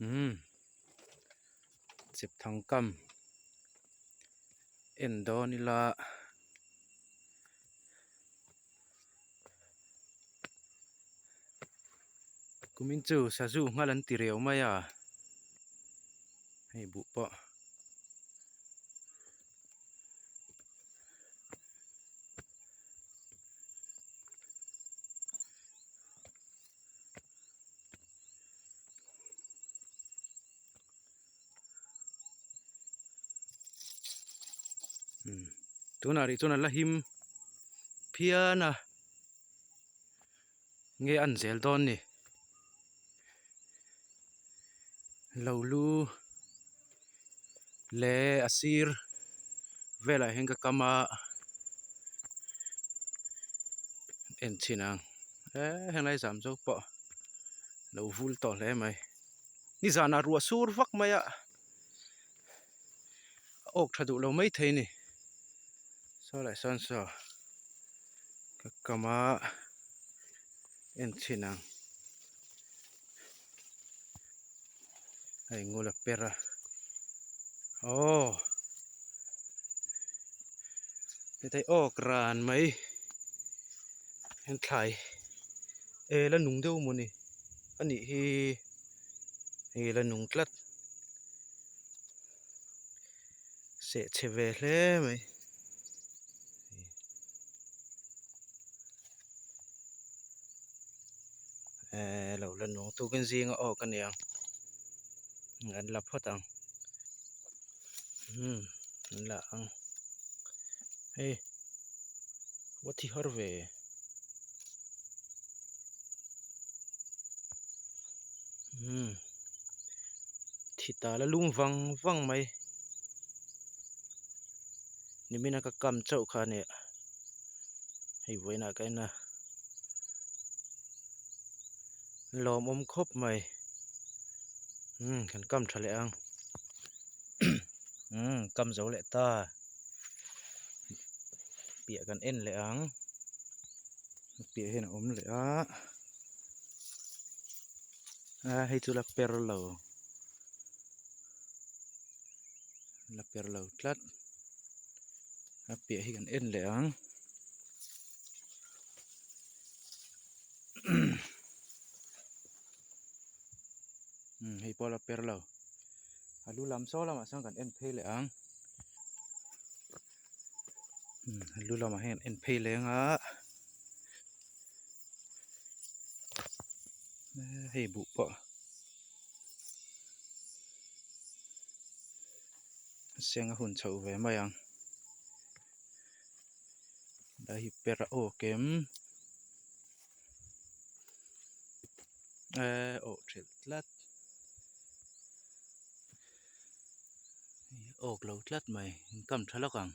Umm chep thang kam en dawn ila kumin chu sazu nghal an ti reu mai a hei buh pawh. Tunah rih chuan a la him phian a nge a en zel dawn ni lo lu leh a sir velah hian ka kam a en chhin ang eee helai zam zo pawh lo vul tawh hle mai nizanah ruah sur vak mai a a awk tha duh lo maithei a ni saw leh sawn saw ka kam a en chhin ang hei ngul a per a aww heta hi awk ran mai heng thlai e la nung deuh mawni a nih hi hei la nung tlat seh chhe ve hle mai. Ehh lo la nung tukin zinga awk a nia an la phawt ang umm an la ang hei va thi har ve umm thi ta la lum vang vang mai nimina ka kam chauh kha a nia hei vawiinah ka en a. Lawmawm khawp mai umm kan kam tha leh ang umm kam zo leh ta piah kan en leh ang piah hian a awm leh a a hei chu la per lo la per lo tlat a piah hi kan en leh ang. Umm hei pawh a la per lo a lu lam saw lamah sawn kan en phei leh ang umm a lu lamah hian en phei leh ang a hei buh pawh a seng a hun chhoh ve mai ang. Lai hi per a awk em ehh awh thelh tlat awk lo tlat mai in kam tha lawk ang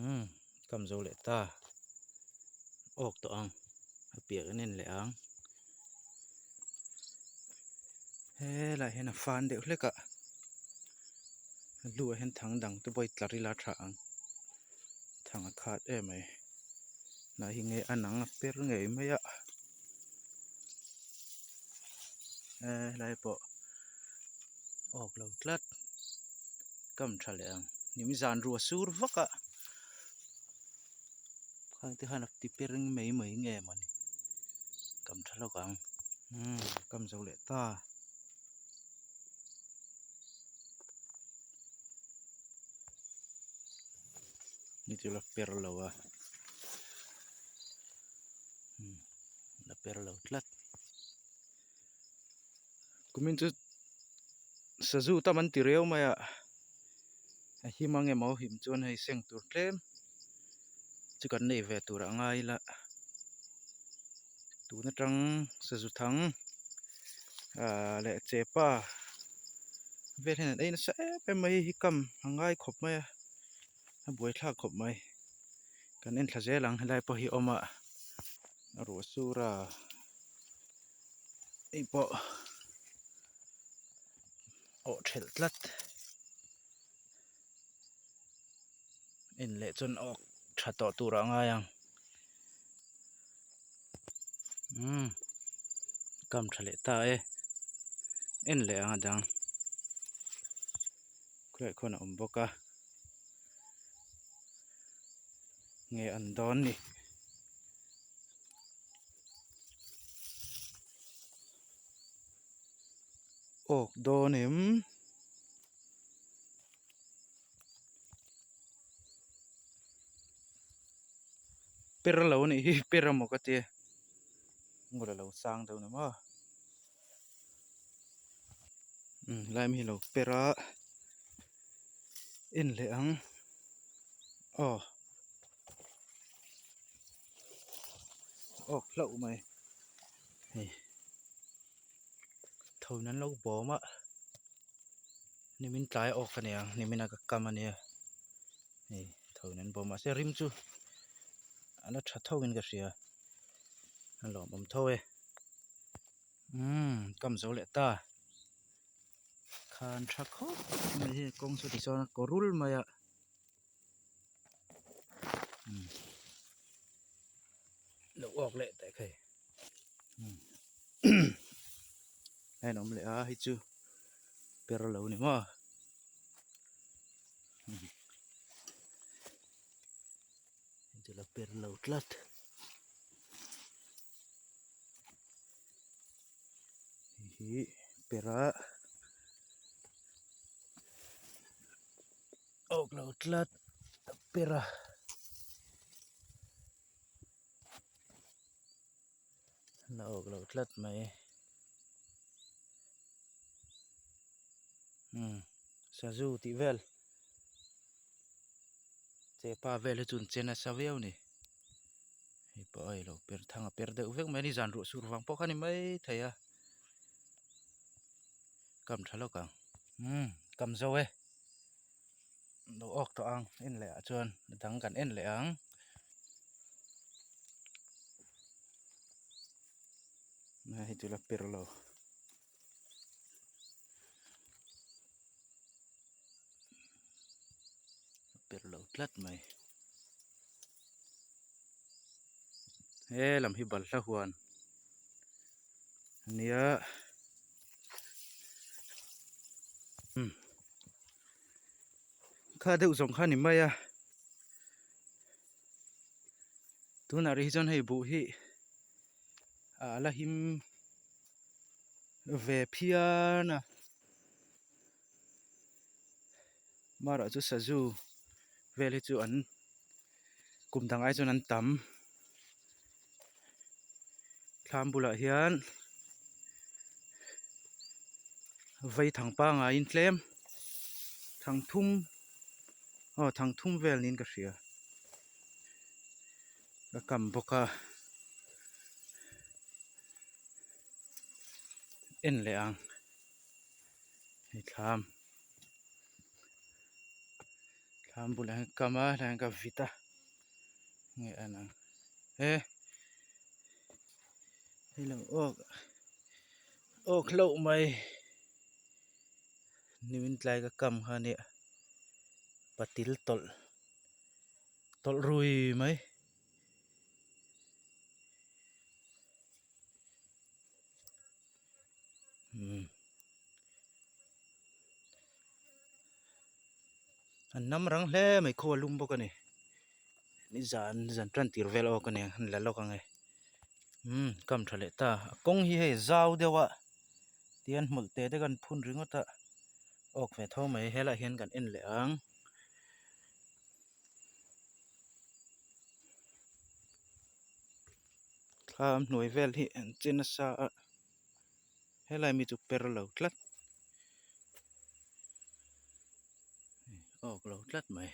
umm kam zo leh ta awk tawh ang a piah kan en leh ang helaiah hian a fan deuh hlek a a hnuah hian thang dang te pawh hi tlar ila a tha ang thang a khat em mai hnah hi nge a nang a per ngei mai a eh helai pawh awk lo tlat kam tha leh ang nimizan ruah sur vak a khang te khan a ti per mai mai nge mawni kam tha lawk ang umm kam zo leh ta. Ni chu la per lo a umm la per lo tlat kumin chu sazu tam an ti reu mai a a him ang emaw him chuan hei seng tur tlem chu kan nei ve tur a ngai ila tun atang sazu thang ah leh chepa vel hian an ei nasa em em mai hi kam a ngai khawp mai a a buaithlak khawp mai kan en thla zel ang helai pawh hi a awm a a ruah sur a hei pawh awh thelh tlat. En leh chuan awk tha tawh tur ah a ngai ang umm kam tha leh ta e. En leh ang a dang khawih khawn a awm bawk a nge an dawn ni. Awk dawn em? Per lo a nih hi per a maw ka tia ngul a lo sang deuh ni maw umm helai mi hi lo per a en leh ang aw awk hlauh mai hei tho in an lo bawm a nimin tlai awk a nia nimin a ka kam a nia hei tho in an bawm mahse rim chu a la tha tho in ka hria a lawmawm tho e umm kam zo leh ta khan tha khawp mai hei kawng chu tichuan a kaw rul mai a umm lo awk leh teh khai a inawm leh a hei chu per lo ni maw hei chu la per lo tlat hei hi per a awk lo tlat per a. La awk loh tlat mai umm sazu tih vel chepa vel hi chu an che nasa viau a ni hei pawh a ilo per thang a per deuh vek mai a ni zan ruah sur vang pawh kha a ni maithei a kam tha lawk ang umm kam zo e lo awk tawh ang en leh ah chuan a dang kan en leh ang. Hei chu la per lo. Per lo tlat mai. He lam hi balhla huan a nia. Umm kha deuh zawng kha a ni mai a. Tunah rih hi chuan hei buh hi a la him ve phian a marawh chu sazu vel hi chu an kum dang ai chuan an tam thlam bulah hian vei thang pangaiin tlem thang thum aw thang thum vel niin ka hria. Ka kam bawk a en leh ang hei thlam thlam bulah hian ka kam a helaiah hian ka vit a nge en ang he hei lo awk awk hlauh mai nimin tlai ka kam kha a nia patil tawlh. Tawlh rui mai. Umm. An nam rang hle mai khaw a lum bawk a ni. Ni zan zan tan tir vel awk a ni ang la lawk ang e. Umm kam tha leh ta. A kawng hi hei zau deuh a tihian hmawlh te te kan phun ringawt a awk ve tho mai helaiah hian kan en leh ang. Thlam hnuai vel hi an che nasa a helai mi chu per lo tlat awk lo tlat mai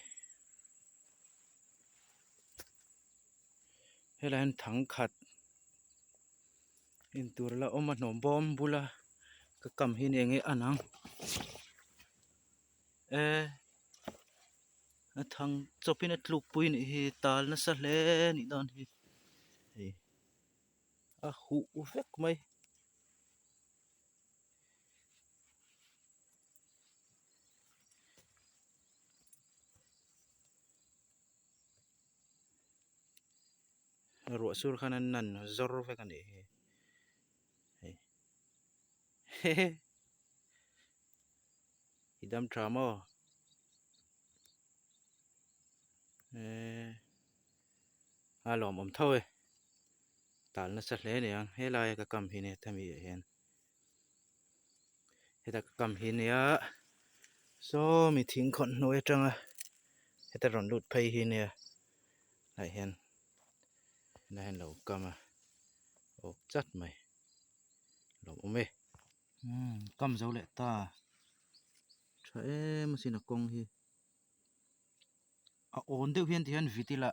helai hian thangkhat intur la awm a hnawm bawm bula ka kam hi eng nge an ang e. A thang chawpin a tluk pui nih hi tal nasa hle nih dawn hi hei a huh vek mai. Ruah sur khan an nan zawr vek a nih hi hei hehe. I dam tha maw? Eee a lawmawm tho e tal nasa hle a ni ang helai a ka kam hi nia hemi ah hian heta ka kam hi nia sawmi thing khawn hnuai atanga heta rawn lut phei hi nia ah hian helai hian lo kam a awk chat mai lawmawm e. Umm kam zo leh ta tha em asin a kawng hi a awn deuh hian tihian vit ila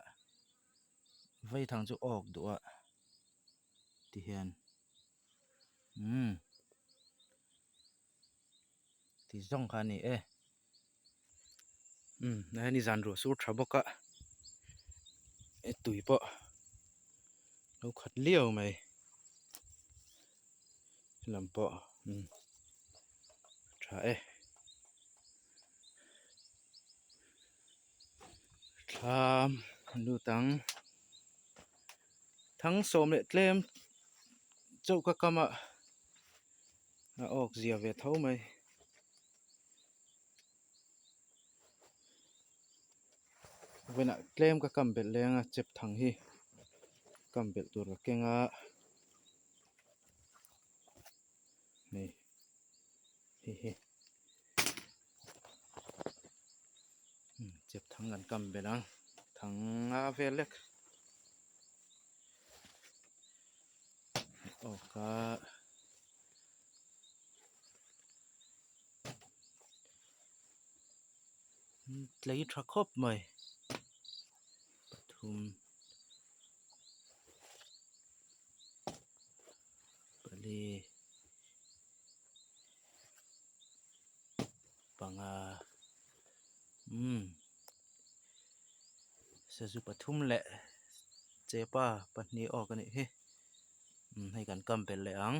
vaithang chu awk duh a tihian umm ti zawng kha a ni e umm hei ni zan ruah sur tha bawk a tui pawh lo khat liau mai lam pawh umm tha e. Thlam lut ang thang sawm leh tlem choka kam ah a awk zia ve tho mai. Vawiinah tlem ka kam belh leng a chep thang hi kam belh tur ka keng a hei hei hi chep thang kan kam belh ang thang a vel lek awk a. Tlei tha khawp mai pathum pali panga umm sazu pathum leh chepa pahnih awk a nih hi umm hei kan kam belh leh ang.